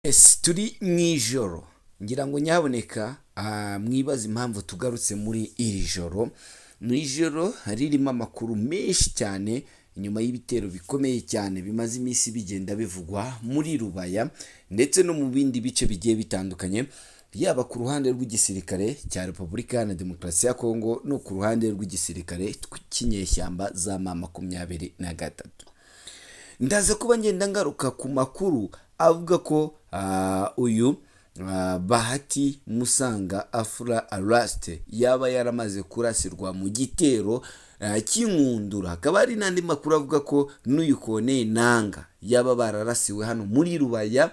Ese turi mu ijoro? Ngira ngo nyaboneka mwibaze impamvu tugarutse muri iri joro. Mu ijoro ririmo amakuru menshi cyane, nyuma y'ibitero bikomeye cyane bimaze iminsi bigenda bivugwa muri Rubaya ndetse no mu bindi bice bigiye bitandukanye, yaba ku ruhande rw'igisirikare cya Repubulika Iharanira Demokarasi ya Kongo no ku ruhande rw'igisirikare cy'inyeshyamba za M23. Ndaza kuba ngenda ngaruka ku makuru avuga ko uyu Bahati Musanga Afura Arasite yaba yaramaze kurasirwa mu gitero cy'inkundura. Hakaba hari n'andi makuru avuga ko n'uyu Kone Nanga yaba bararasiwe hano muri Rubaya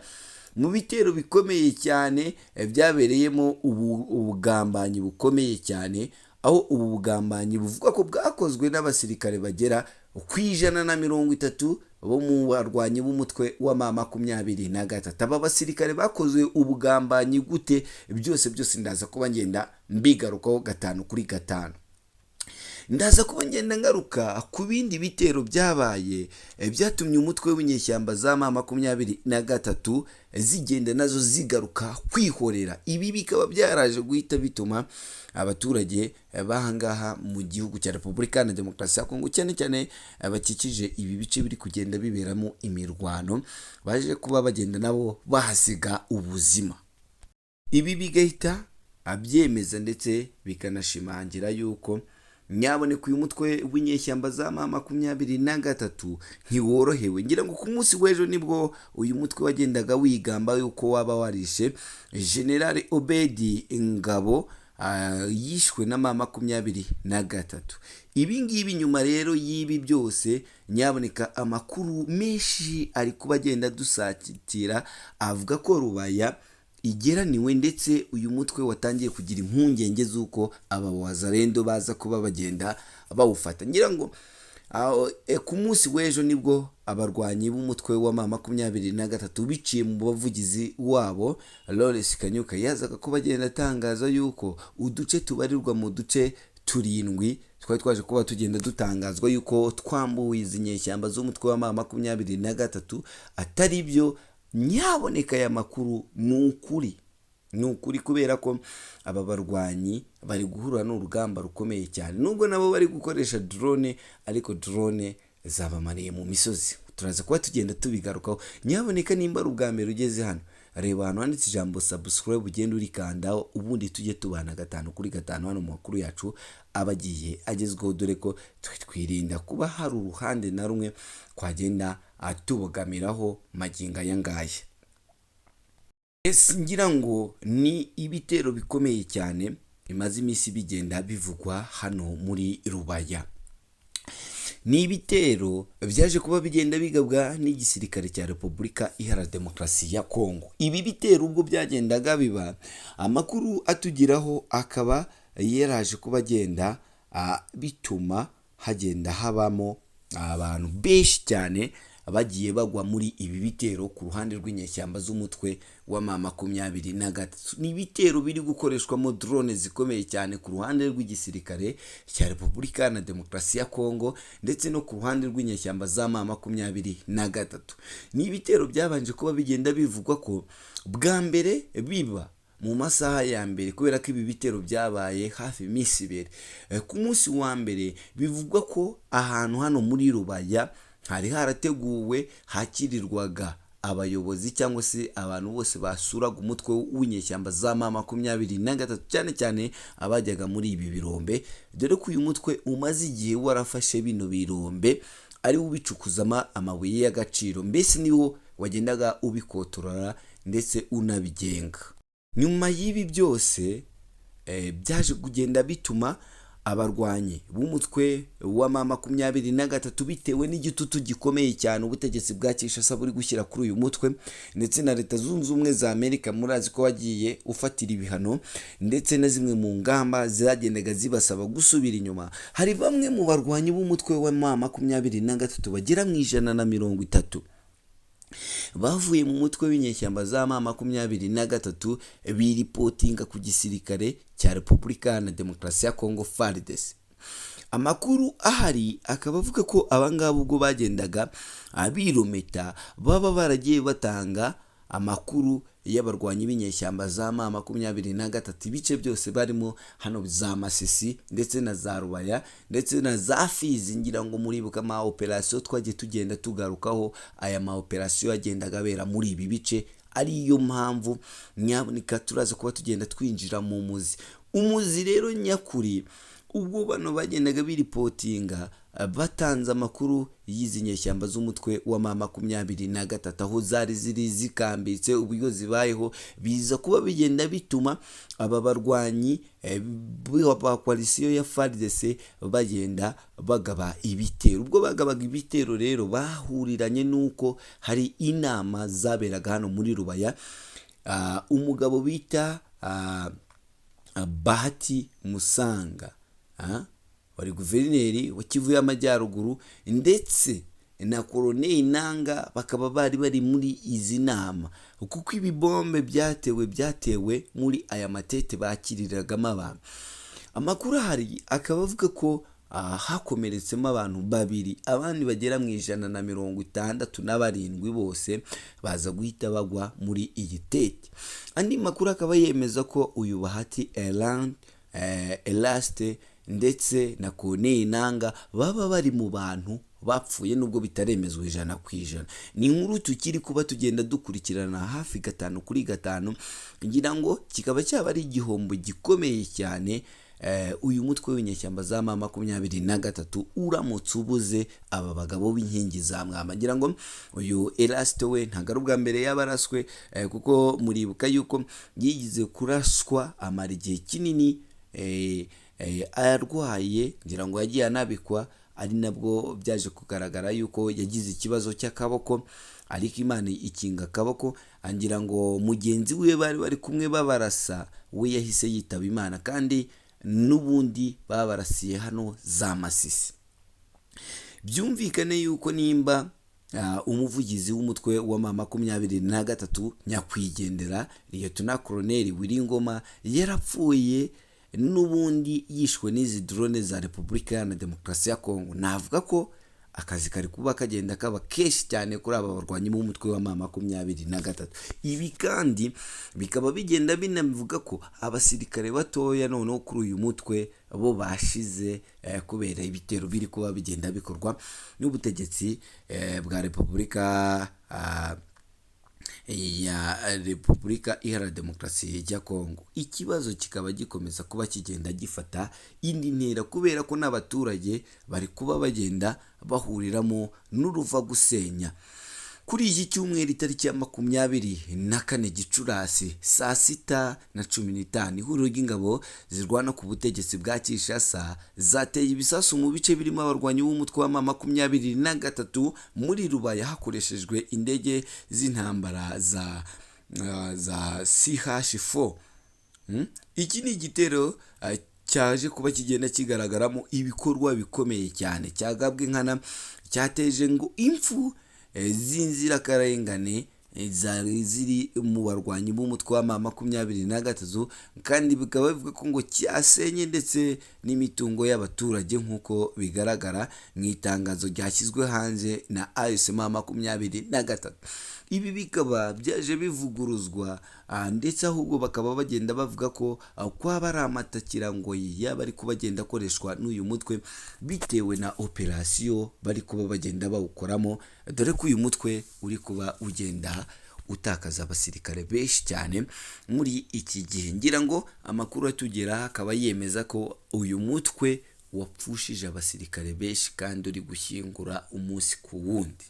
mu bitero bikomeye cyane, byabereyemo ubugambanyi bukomeye cyane, aho ubu bugambanyi buvuga ko bwakozwe n'abasirikare bagera ku 130 bo mu barwanyi b'umutwe wa M23. Aba basirikare bakoze ubugambanyi gute? Byose byose ndaza kuba ngenda mbigarukaho gatanu kuri gatanu. Ndaza kuba ngenda ngaruka ku bindi bitero byabaye, byatumye umutwe w'inyeshyamba za M23 zigenda nazo zigaruka kwihorera. Ibi bikaba byaraje guhita bituma abaturage b'ahangaha mu gihugu cya Repubulika Iharanira Demokarasi ya Kongo, cyane cyane bakikije ibi bice biri kugenda biberamo imirwano, baje kuba bagenda nabo bahasiga ubuzima. Ibi bigahita abyemeza ndetse bikanashimangira yuko nyaboneka uyu mutwe w'inyeshyamba za M23 ntiworohewe. Ngira ngo ku munsi w'ejo nibwo uyu mutwe wagendaga wigamba yuko waba warishe General Obedi Ngabo, yishwe na M23. Ibi ngibi, nyuma rero y'ibi byose, nyaboneka amakuru menshi ari kuba agenda dusatira avuga ko Rubaya igeraniwe, ndetse uyu mutwe watangiye kugira impungenge z'uko aba wazalendo baza kuba bagenda bawufata. Ngira ngo ku munsi w'ejo nibwo abarwanyi b'umutwe wa M23 biciye mu bavugizi wabo Lawrence Kanyuka yazaga kuba agenda atangaza yuko uduce tubarirwa mu duce turindwi twari twaje kuba tugenda dutangazwa yuko twambuwe izi nyeshyamba z'umutwe wa M23 atari byo. Nyaboneka aya makuru ni ukuri, ni ukuri, kubera ko aba barwanyi bari guhura n'urugamba rukomeye cyane, nubwo nabo bari gukoresha drone, ariko drone zabamariye mu misozi. Turaza kuba tugenda tubigarukaho. Nyaboneka nimba ari ubwa mbere ugeze hano, reba ahantu handitse ijambo subscribe, ugenda urikandaho, ubundi tujye tubana gatanu kuri gatanu hano mu makuru yacu aba agiye agezweho, dore ko twe twirinda kuba hari uruhande na rumwe twagenda tubogamiraho magingo aya ngaya. Ese ngira ngo ni ibitero bikomeye cyane bimaze iminsi bigenda bivugwa hano muri Rubaya. Ni ibitero byaje kuba bigenda bigabwa n'igisirikare cya Repubulika Iharanira Demokarasi ya Kongo. Ibi bitero ubwo byagendaga biba, amakuru atugeraho akaba yaraje kuba agenda bituma hagenda habamo abantu benshi cyane bagiye bagwa muri ibi bitero ku ruhande rw'inyeshyamba z'umutwe wa M23. Ni ibitero biri gukoreshwamo drone zikomeye cyane ku ruhande rw'igisirikare cya Repubulika Iharanira Demokarasi ya Kongo ndetse no ku ruhande rw'inyeshyamba za M23. Ni ibitero byabanje kuba bigenda bivugwa ko bwa mbere biba mu masaha ya mbere, kubera ko ibi bitero byabaye hafi iminsi 2. Ku munsi wa mbere bivugwa ko ahantu hano muri Rubaya hari harateguwe hakirirwaga abayobozi cyangwa se abantu bose basuraga umutwe w'inyeshyamba za M23, cyane cyane abajyaga muri ibi birombe, dore ko uyu mutwe umaze igihe warafashe bino birombe ari wo ubicukuzamo amabuye y'agaciro, mbese niwo wagendaga ubikotorora ndetse unabigenga. Nyuma y'ibi byose byaje kugenda bituma abarwanyi b'umutwe wa M23, bitewe n'igitutu gikomeye cyane ubutegetsi bwa Kinshasa buri gushyira kuri uyu mutwe ndetse na Leta Zunze Ubumwe za Amerika, murazi ko wagiye ufatira ibihano, ndetse na zimwe mu ngamba zagendaga zibasaba gusubira inyuma, hari bamwe mu barwanyi b'umutwe wa M23 bagera mu 130 bavuye mu mutwe w'inyeshyamba za M23 biripotinga ku gisirikare cya Repubulika Iharanira Demokarasi ya Kongo, FARDC. Amakuru ahari akaba avuga ko abangaba ubwo bagendaga birometa baba baragiye batanga Amakuru y'abarwanyi b'inyeshyamba za M23, ibice byose barimo hano za Masisi ndetse na za Rubaya ndetse na za Fizi. Ngira ngo muribuka ama operasiyo twagiye tugenda tugarukaho, aya ma operasiyo yagendaga abera muri ibi bice. Ariyo mpamvu nyaboneka turaza kuba tugenda twinjira mu muzi. Umuzi rero nyakuri, ubwo bano bagendaga biripotinga, batanze amakuru y'izi nyeshyamba z'umutwe wa M23, aho zari ziri zikambitse, uburyo zibayeho, biza kuba bigenda bituma aba barwanyi ba koalisiyo ya FARDC bagenda bagaba ibitero. Ubwo bagabaga ibitero rero, bahuriranye n'uko hari inama zaberaga hano muri Rubaya. Umugabo bita Bahati Musanga, wari guverineri wa Kivu y'Amajyaruguru, ndetse na Koroneli Nanga bakaba bari bari muri izi nama, kuko ibibombe byatewe muri aya matete bakiriragamo abantu. Amakuru ahari akaba avuga ko hakomeretsemo abantu babiri, abandi bagera mu 167 bose baza guhita bagwa muri iyi tete. Andi makuru akaba yemeza ko uyu Bahati Eraste ndetse na Corneille Nanga baba bari mu bantu bapfuye, nubwo bitaremezwa 100%. Ni inkuru tukiri kuba tugenda dukurikirana hafi gatanu kuri gatanu. Ngira ngo kikaba cyaba ari igihombo gikomeye cyane uyu mutwe w'inyeshyamba za M23 uramutse ubuze aba bagabo b'inkingi za mwamba. Ngira ngo uyu Eraste we ntabwo ari ubwa mbere yaba araswe, kuko muribuka yuko yigize kuraswa amara igihe kinini arwaye. Ngira ngo yagiye anabikwa, ari nabwo byaje kugaragara yuko yagize ikibazo cy'akaboko, ariko Imana ikinga akaboko. Ngira ngo mugenzi we bari bari kumwe babarasa we yahise yitaba Imana, kandi n'ubundi babarasiye hano za Masisi. Byumvikane yuko nimba umuvugizi w'umutwe wa M23 nyakwigendera Liyetona Koloneli Willy Ngoma yarapfuye, n'ubundi yishwe n'izi drone za Repubulika Iharanira Demokarasi ya Kongo, navuga ko akazi kari kuba kagenda kaba kenshi cyane kuri aba barwanyi b'umutwe wa M23. Ibi kandi bikaba bigenda binavuga ko abasirikare batoya noneho kuri uyu mutwe bo bashize, kubera ibitero biri kuba bigenda bikorwa n'ubutegetsi bwa Repubulika ya Repubulika Iharanira Demokarasi ya Kongo. Ikibazo kikaba gikomeza kuba kigenda gifata indi ntera, kubera ko n'abaturage bari kuba bagenda bahuriramo n'uruva gusenya. Kuri iki cyumweru, itariki ya 24 Gicurasi, saa 6:15, ihuriro ry'ingabo zirwana ku butegetsi bwa Kinshasa zateye ibisasu mu bice birimo abarwanyi b'umutwe wa M23 muri Rubaya, hakoreshejwe indege z'intambara za CH4. Iki ni igitero cyaje kuba kigenda kigaragaramo ibikorwa bikomeye cyane, cyagabwe nkana, cyateje ngo impfu z'inzirakarengane zari ziri mu barwanyi b'umutwe wa M23, kandi bikaba bivuga ko ngo cyasenye ndetse n'imitungo y'abaturage, nk'uko bigaragara mu itangazo ryashyizwe hanze na AFC M23. Ibi bikaba byaje bivuguruzwa, ndetse ahubwo bakaba bagenda bavuga ko kwaba ari amatakirangoyi yaba ari kuba agenda akoreshwa n'uyu mutwe, bitewe na operasiyo bari kuba bagenda bawukoramo, dore ko uyu mutwe uri kuba ugenda utakaza abasirikare benshi cyane muri iki gihe. Ngira ngo amakuru atugeraho akaba yemeza ko uyu mutwe wapfushije abasirikare benshi kandi uri gushyingura umunsi ku wundi.